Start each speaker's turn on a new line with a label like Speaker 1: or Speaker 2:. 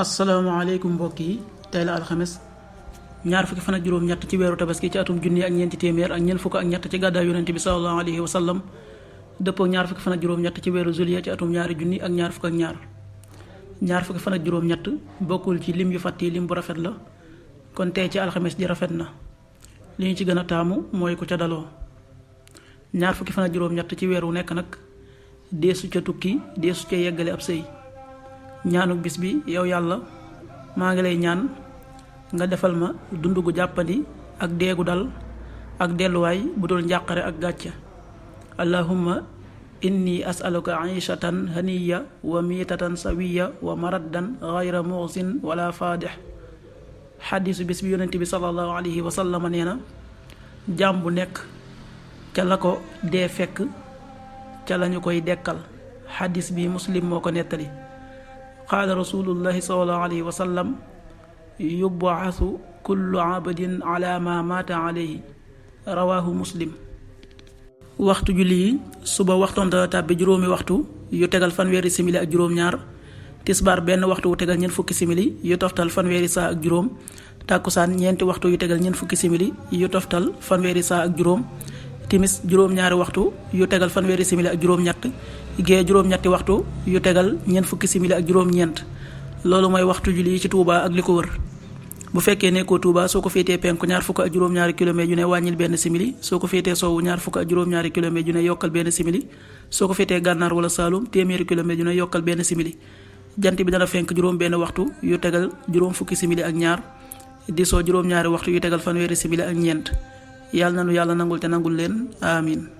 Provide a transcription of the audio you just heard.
Speaker 1: asalaamaaleykum mbokk yi tey la alxames ñaar fukki fan ak juróom-ñett ci weeru tabaski ci atum junni ak ñeenti téeméer ak ñeent fukk ak ñett ci gàddaay yonente bi sallallahu alayhi wa sallam dëppoo ñaar fukki fan ak juróom-ñett ci weeru juillet ci atum ñaari junni ak ñaar fukk ak ñaar fukki fan ak juróom-ñett bokkul ci lim yu fàtt yi lim bu rafet la kon tey ci alxames ji rafet na li ñu ci gën a taamu mooy ku ca daloo ñaar fukki fan ak juróom-ñett ci weer wu nekk nag deesu ca tukki deesu ca yeggale ab sëy ñaanuk bis bi yow yàlla maa ngi lay ñaan nga defal ma dund gu jàppandi ak deegu dal ak delluwaay bu dul njàqare ak gàcce allahumma inni asaluka aishatan haniya wa miitatan sawiya wa maraddan gayra muxsin wala faadix xadiisu bis bi yonent bi sallallahu alayhi wa sallam nee na jaam bu nekk ca la ko dee fekk ca lañu koy dekkal xadiis bi muslim moo ko nettali qaala rasulullahi sallallahu alayhi wa sallam yub'athu kullu abdin ala ma maata alayhi rawaahu muslim. waxtu julli yi suba waxtoom dana tàbbi juróomi waxtu yu tegal fanweeri simili ak juróom-ñaar tisbaar benn waxtu wu tegal ñeent fukki simili yu toftal fanweeri saa ak juróom tàkkusaan ñeenti waxtu yu tegal ñeent fukki simili yu toftal fanweeri saa ak juróom timis juróom-ñaari waxtu yu tegal fanweeri simili ak juróom-ñett gee juróom-ñetti waxtu yu tegal ñeent fukki simili ak juróom-ñeent loolu mooy waxtu julli yi ci Touba ak li ko wër. bu fekkee nekkoo Touba soo ko féetee penku ñaar fukk ak juróom-ñaari kilomètre yu ne wàññil benn simili soo ko féetee sowwu ñaar fukk ak juróom-ñaari kilomètre yu ne yokkal benn simili soo ko féetee gànnaar wala Saalum téeméeri kilomètre yu ne yokkal benn simili jant bi dana fenk juróom benn waxtu yu tegal juróom fukki simili ak ñaar di soo juróom-ñaari waxtu yu tegal fanweeri simili ak ñeent yàlla nanu yàlla nangul te nangul leen amin